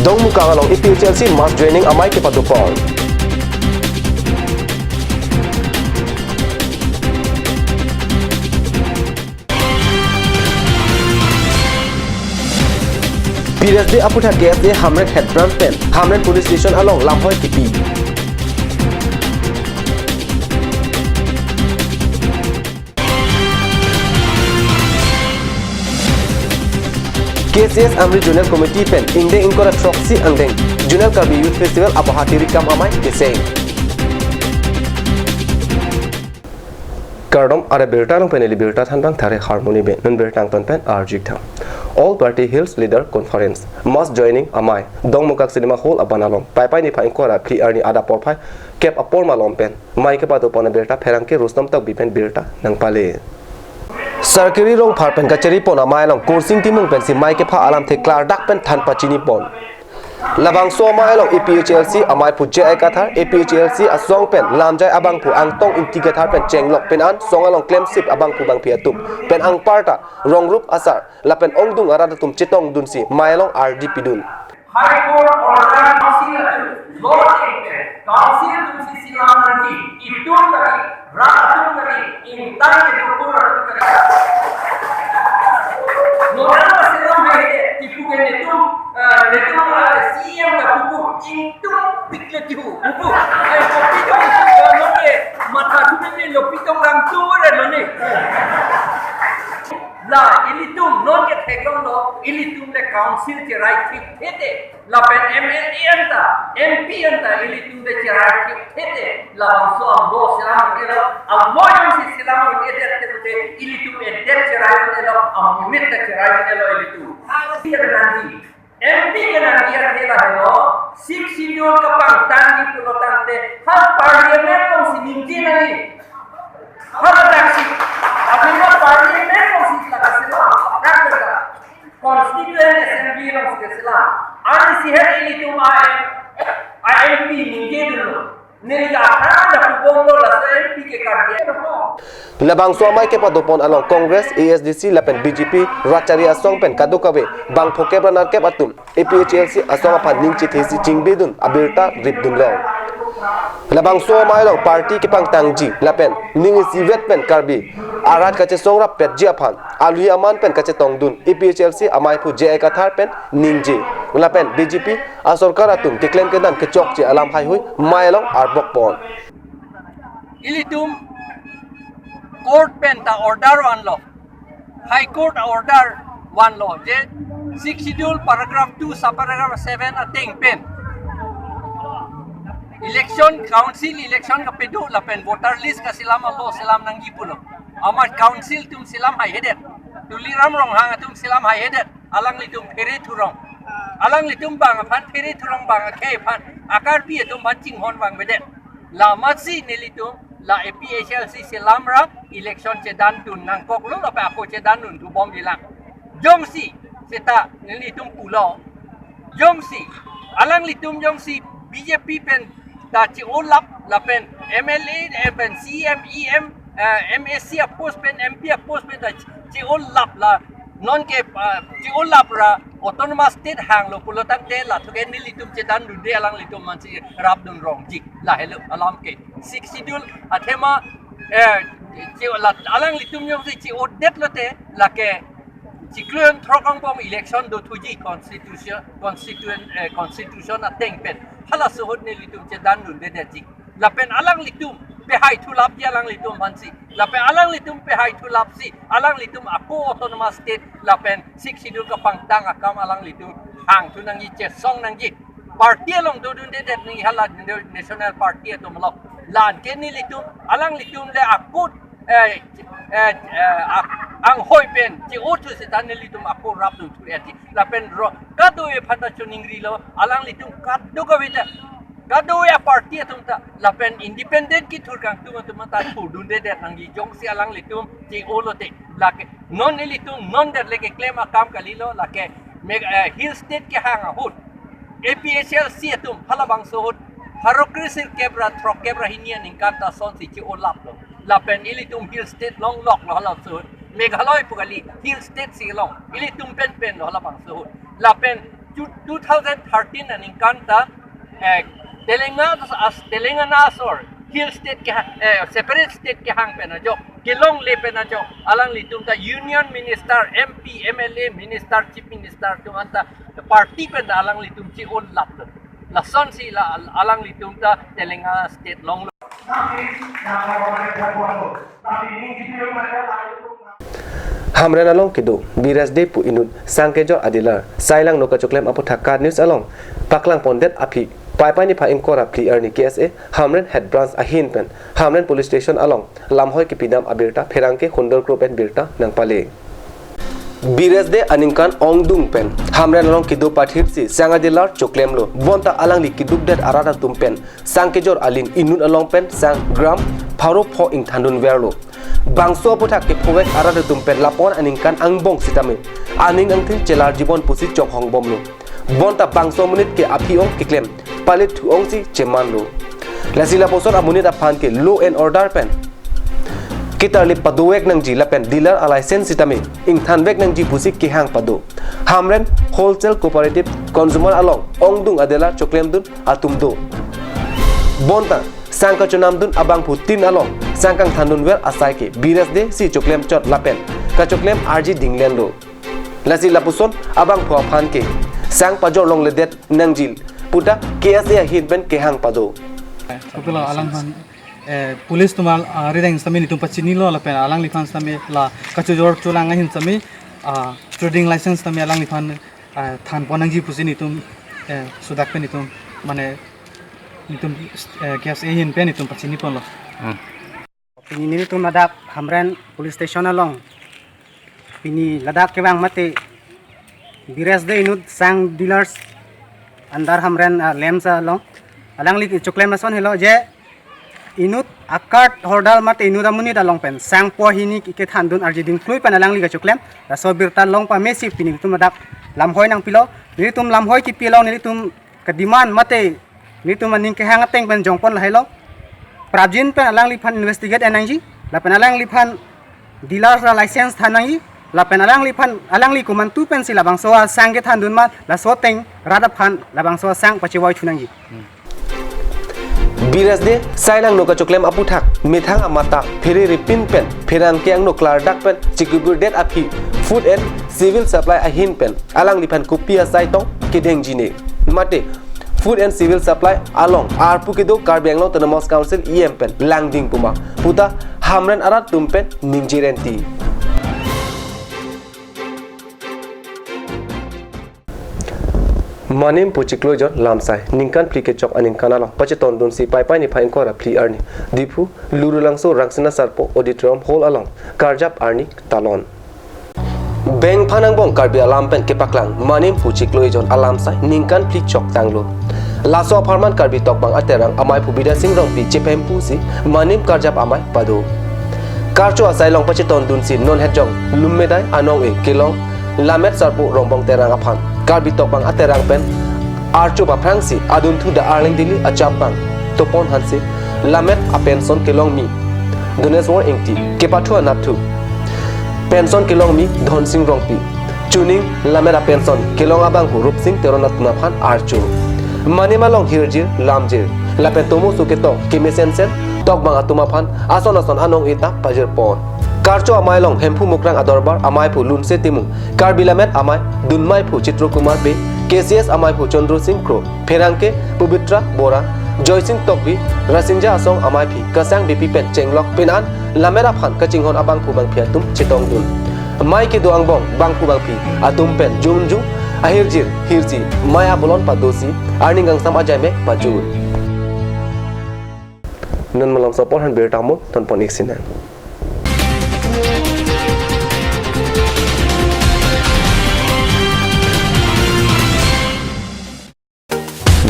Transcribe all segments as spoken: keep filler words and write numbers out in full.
Dongmukak along A P H L C mass joining amei kepadopon. Piresde aputhak K S A Hamren Head Branch pen Hamren Police Station along lamhoi kipi. K C S Amri Zonal Committee pen ingdeng ingkoi ra throksi angdeng Zonal Karbi Youth Festival abaha tirikam amei keseng. Kardom, are birta nang pen ili birta thanbang thare Harmoni Bey, non birta angton pen arjik tham. All Party Hills Leader Conference mass joining amei Dongmukak Cinema Hall aban along Paipai niphai ingkoi ra phli arni adap porphai kep apor malom pen mei kepadopon abirta pherangke Rustom Tokbi pen birta nangpale. Sarkiri Rongphar pen kacharipon amei along Kursing Timung pensi mei kepha alamthe klardak pen than pachinipon. Labangso amei along A P H L C ameiphu J I Kathar, A P H L C asong pen lamjai abangphu Angtong Ingti Kathar pen chenglok pen an song along klemsip abangphu bangphi atum pen anparta rongrup asar lapen ongdung arat atum chetongdunsi mei along ardi pidun. High Court order council atum, law council atum si selam nangji, itum tadi, rat atum tadi, ingtang ke dukur atum tadi. Noda selam hai de, tipu ke netum, eh, netum, eh, C M ta pupu, ingtung pikle tihu, pupu. Ai kopi to itum ke matha tu ne lopi tong rang tu re lo ne. La ilitum non ke theklonglo, ilitum le council cherai thik thete, lapen M L A anta, M P anta ilitum le cherai thik thete, labangso ambo selam un-elo, ambo jongsi selam un-edet te te ilitum edet cherai un-elo, amonit ta cherai un-elo ilitum. Sir nangji, M P ke nangji athela helo, Sixth Schedule kapangtangji pulo tangte, ha Parliament alongsi ningje nangji. Ha ladak si, aphi ma Parliament alongsi ladak selam, dak ladak. Constituent Assembly alongsi selam. Arnisi het ilitum a, a M P ningjedunlo. Neli athang dak kubong lo, laso M P ke kardia lo. Labangso amei kepadopon along Congress, A S D C lapen B J P rat chari asong pen kadokave bang phokep ra nerkep atum A P H L C asong aphan ning chethesi chingbedun abirta ripdunlo. Labangso amei along party kepangtangji lapen ning isivet pen Karbi arat kachesong rappetji aphan alui aman pen kachetongdun A P H L C ameiphu J I Kathar pen ningje lapen B J P asorkar atum keklem kedam kechokche alam haihui mei along arbokpon. Ilitum court pen ta order vanlo, High Court order vanlo je Sixth Schedule paragraph two subparagraph seven ateng pen election, council election kapedo lapen voter list kaselam alo selam nangji pulo. Amat council atum selam haihedet, Tuliram Ronghang atum selam haihedet. Alanglitum phere thurong. Alanglitum bang aphan phere thurong, bang akhei aphan, a-Karbi atum aphan chinghon vangvedet. La amatsi nelitum la A P H L C selam ra election chedandun nangkoklo lapen ako chedandun thubom jilang. Jongsi seta nelitum pulo. Jongsi alanglitum jongsi B J P pen ta che-olap lapen M L A, eh, pen C M, E M, eh, M A C a-post pen, M P a-post pen ta che-olap la, non ke, ah, che-olap ra autonomous state hanglo pulo tangte la thu ke nelitum chedandunde, alanglitum mansi rapdun rongji. Lahelo alam ke. Sixth Schedule athema, eh, che la, alanglitum jongsi che-odet lote lake chiklo jon throk angbong election dothuji constitution, constituent, eh, constitution ateng pen. Halaso ahut nelitum chedandundedetji. Lapen alanglitum pehai thulapji alanglitum aphansi. Lapen alanglitum pehai thulapsi alanglitum ako autonomous state lapen Sixth Schedule kapangtang akam alanglitum hangthu nangji, chesong nangji. Party along dodundedet nangji, hala National Party atum along. La anke nelitum alanglitum le akut, eh, eh, eh, ak-, anghoi pen che-othu seta nelitum ako rapdun thu eti. Lapen ro kadokave aphan ta choningrilo, alanglitum kadokave ta, kadokave a-party atum ta lapen independent kethur kangtung atum ta thurdundedet nangji, jongsi alanglitum che-olote. Lake non ilitum non det lake klem akam kalilo, lake Meg-, eh, Hill State kehang ahut A P H L C atum halabangso ahut pharo kre sirkep ra throkkep ra hini aningkan ta sonsi che-olaplo. Lapen ilitum Hill State longloklo halaso ahut. Meghalaya pu kali, Hill State si long. Ilitum penpenlo halabangso ahut. Lapen Two, two thousand thirteen aningkan ta, eh, Telangana as, Telangana asor hill state ke, eh, separate state kehang pen ajok, kelongle pen ajok, alanglitum ta union minister, M P, M L A, minister, chief minister atum anta party pen ta alanglitum chi-un lap. Lasonsi la alanglitum ta Telangana state longlo. Hamren along kedo Biresde pu inut sang kejor adealer Sailangno kachoklem aputhak KAT News along paklang pondet aphi Paipai niphai ingkoi ra phli arni K S A Hamren Head Branch ahin pen Hamren Police Station along lamhoi kepidam abirta pherangke hundor kro pen birta nangpale. Biresde aningkan ongdung pen Hamren along kedo pathirsi sang adealer choklemlo, bonta alangli keduk det arat atum pen sang kejor alin inut along pen sang gram pharo pho ingthandun verlo. Bangso aputhak kephovek arat atum pen lapu-an aningkan angbong sitame aning angthin chelarjibom pusi chonghong bomlo. Bonta bangso amonit ke aphi-ong keklem palit thu-ongsi chemanlo. Lasi lapuson amonit aphan ke law and order pen ketarli padovek nangji lapen dealer a license sitame ingthanvek nangji pusi kehang pado Hamren Wholesale Cooperative Consumer along ongdung adealer choklemdun atum do. Bonta sang kachonamdun abangphutin along sang kangthandunver asai ke Biresde si choklemchot lapen kachoklem arji dinglenlo. Lasi lapuson abangphu aphan ke sang pajor longledet nangji puta K S A ahin pen kehang pado. Kapila alangphan, eh, police atum arideng sitame netum pachinilo lapen alangliphan sitame la kachojor cholang ahin sitame, ah, trading license sitame alangliphan, ah, thanpon nangji pusi netum, eh, sudak pen netum mane netum, eh, K S A ahin pen netum pachiniponlo. Hmm. Pini nelitum ladak Hamren Police Station along pini ladak kevang mate Biresde inut sang dealers under Hamren, ah, LAMPS along alangli kechoklem ason helo je inut a-card holder mate inut amonit along pen sang pho hini kethandun arji dingklui pen alangli kechoklem laso birta long pamesi pini nelitum ladak lamhoi nangpilo. Nelitum lamhoi kepi along nelitum kedemand mate nelitum aning kehang ateng pen jongpon lahelo. Prapjin pen alangliphan investigate en nangji lapen alangliphan dealers a license than nangji lapen alangliphan alangli komantu pensi labangso asang kethandun ma laso ateng rat aphan labangso asang pachevoi thu nangji. Biresde Sailangno kachoklem aputhak methang amata phere ripin pen pherangke angno klardak pen chikubirdet aphi Food and Civil Supply ahin pen alangliphan kopi asai tong kedengji ne mate Food and Civil Supply along arpu kedo Karbi Anglong Autonomous Council E M pen langding puma puta Hamren arat atum pen ningjerenti. Manim pu chiklo ejon lamsai ningkan phli kechok aningkan along pachetondunsi Paipai niphai ingkoi ra phli arni Diphu Lurulangso Rangsina Sarpo Auditorium Hall along karjap arni talon. Bengphan angbong Karbi alam pen kepaklang Manim pu chiklo ejon alamsai ningkan phli chok tanglo. Laso apharman Karbi Tokbang Aterang Amei phu Bidyasing Rongpi chephem pusi Manim karjap amei pado. Karcho asai along pachetondunsi non hetjong Lummedai anong-e kelong Lammet Sarpo Rongbong Terang aphan Karbi Tokbang Aterang pen archo paphrangsi adunthu da Arleng Dili, achapbang Topon Hanse, Lammet apenson kelongmi Doneswar Ingti, kepathu anatthu penson kelongmi Dhonsing Rongpi, chuning Lammet apenson kelong abangphu Rupsing Teron atum aphan archo. Manim along hirjir, lamjir lapen tomo su ketong kemesensen tokbang atum aphan ason ason anong-e ta pajirpon. Karcho amei along Hemphu Mukrang Adorbar Amei phu Lunse Timung, Karbi Lammet Amei dunmei phu Chitro Kumar Bey, K C S Amei phu Chandra Sing Kro, pherangke Pubitra Bora, Joysing Tokbi, Rasinja Asong Amei phi Kasang Beypi pen chenglok pin an Lammet aphan kachinghon abangphu bangphi atum chetongdun. Mei kedo angbong bangphu bangphi atum pen jumju ahirjir hirji mei abolon padosi arni kangsam ajaimek pajut. Non malom sopor han birta mo tonpon ik sinang.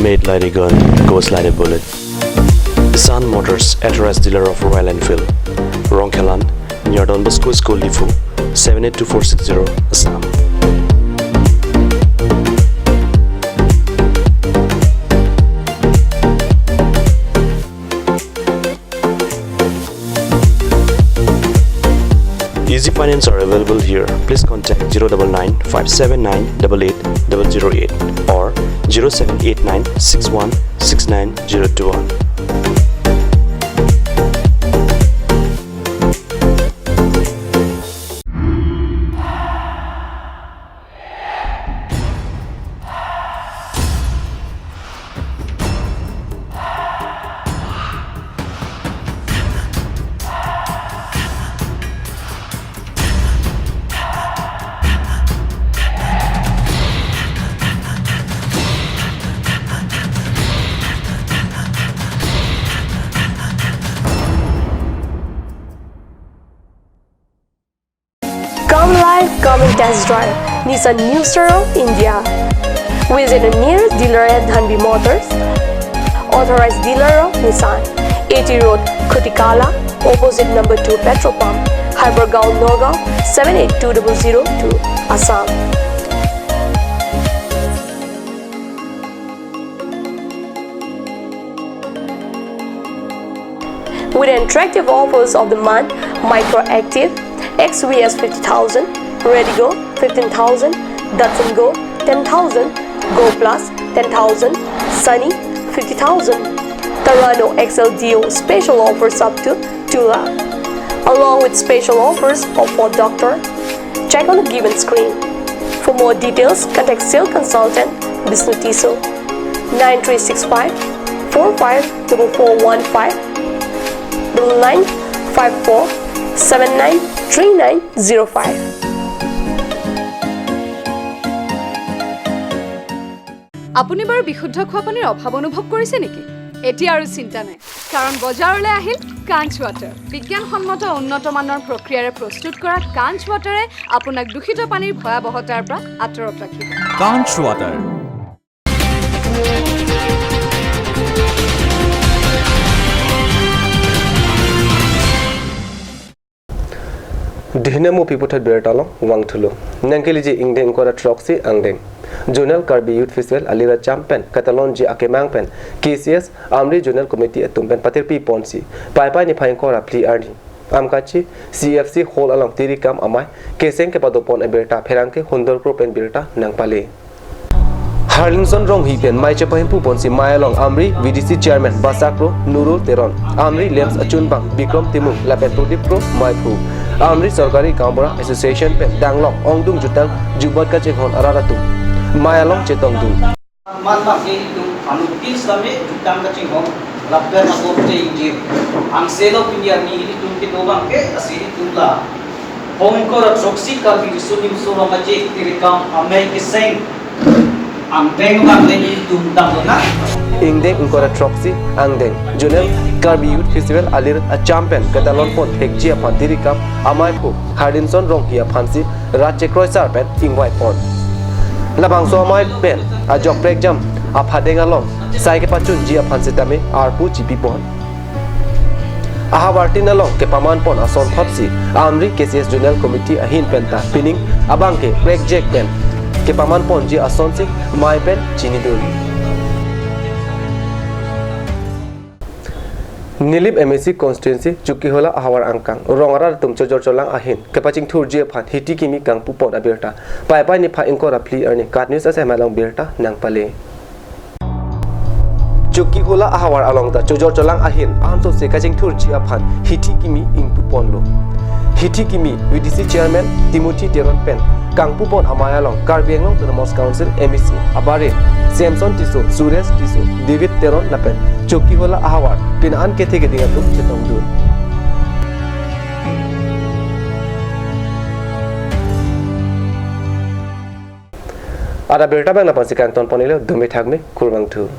Made like a gun, goes like a bullet. Sun Motors, authorized dealer of Royal Enfield. Rongkhelan, near Don Bosco School, Diphu, seven eight two four six zero, Assam. Easy finance are available here. Please contact zero double nine five seven nine double eight double zero eight or zero seven eight nine six one six nine zero two one. Come live, come and test drive Nissan New Star of India. Visit the nearest dealer at Dhanvi Motors, authorized dealer of Nissan, A T Road, Khutikala, opposite number two petrol pump, Hypergaon, Nagaon, seven eight two double zero two, Assam. With attractive offers of the month, Micra Active, X V S fifty thousand, Redi-GO fifteen thousand, Datsun Go ten thousand, Go Plus ten thousand, Sunny fifty thousand, Terrano X L D O special offers up to two lakh, along with special offers of Ford Doctor. Check on the given screen. For more details, contact sales consultant Bishnu Tisso, nine three six five four five double four one five, double nine five four seven nine three nine zero five. আপুনি বাৰু বিশুদ্ধ খোৱা পানীৰ অভাৱ অনুভৱ কৰিছে নেকি? এতিয়া আৰু চিন্তা নাই, কাৰণ বজাৰলৈ আহিল কাঞ্চ ৱাটাৰ। বিজ্ঞানসন্মত উন্নত মানৰ প্ৰক্ৰিয়াৰে প্ৰস্তুত কৰা কাঞ্চ ৱাটাৰে আপোনাক দূষিত পানীৰ ভয়াৱহতাৰ পৰা আঁতৰত ৰাখিব। কাঞ্চ water. Dihne mo piputhot birta along vangthulo. Nangkeliji ingdeng ingkoi ra throksi angdeng. Zonal Karbi Youth Festival alir acham pen katalonji akemang pen K C S Amri Zonal Committee atum pen patirpi ponsi Paipai niphai ingkoi ra phli arni Amkachi C F C Hall along tirikam amei keseng kepado pon abirta pherangke Hundor Kro pen birta nangpale. Harlinson Ronghi pen mei chepahimpu ponsi mei along Amri V D C Chairman Basakro Nurul Teron, Amri LAMPS achunbang Bikrom Timung lapen Prodip Kro meiphu, Amri Sorkari Gaonbura Association pen danglok ongdung jutang jubat kachinghon arat atum mei along chetongdun. Man bangke ilitum anuttin sitame jutang kachinghon lapen abot te ingjir. Angselo pini arni ilitum kedo bangke lasi ilitum la hong ingkoi ra throksi Karbi Riso Nimso Rong Aje tirikam amei keseng angdeng bang le ilitum dam lo na. Ingdeng ingkoi ra throksi angdeng Zonal Karbi Youth Festival alir acham pen katalon pon thekji aphan tirikam ameiphu Harlinson Ronghi aphansi rat chekroisar pen ingvai pon. Labangso amei pen ajok prekjam aphadeng along sai kepachunji aphan sitame arpu chipi pon. Ahavar tin along kepaman pon asonthotsi Amri K C S Zonal Committee ahin penta pining abangke prekjek pen kepaman ponji asonsi mei pen chinidun. Nilip M A C constituency Chokihola ahavar angkang rong arat atum chojor cholang ahin kepachingthurji aphan hiti kimi kangpu pon abirta Paipai niphai ingkoi ra phli arni KAT News asai along birta nangpale. Chokihola ahavar along ta chojor cholang ahin ansose kachingthurji aphan hiti kimi ingpu ponlo. Hiti kimi V D C Chairman Timothy Teron pen kangpu pon amei along Karbi Anglong Autonomous Council M A C abarim Samson Tisso, Suresh Tisso, David Teron lapen Chokihola ahavar pin an kethe keding atum chetongdun. Ada birta bang napan si kangton ponilo, dumi thakmi, kurvangthu.